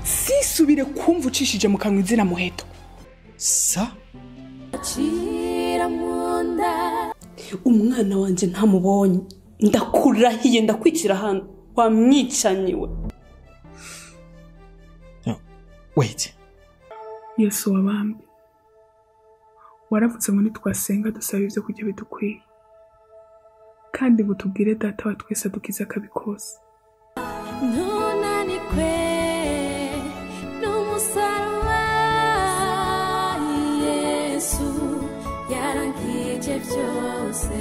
Sisubire kumva ucishije mu kanwa izina Muheto. Sa Umwana wanje ntamubonye, ndakurahiye ndakwicira hano wamwicanyiwe. No, wait. Yesu wabambi, waravuze ngo nitwasenga dusaba ibyo kurya bidukwiye, kandi ngo tubwire data wa twese adukize akabi kose. Ntunanikwe n'umusaraba, Yesu yarangije byose.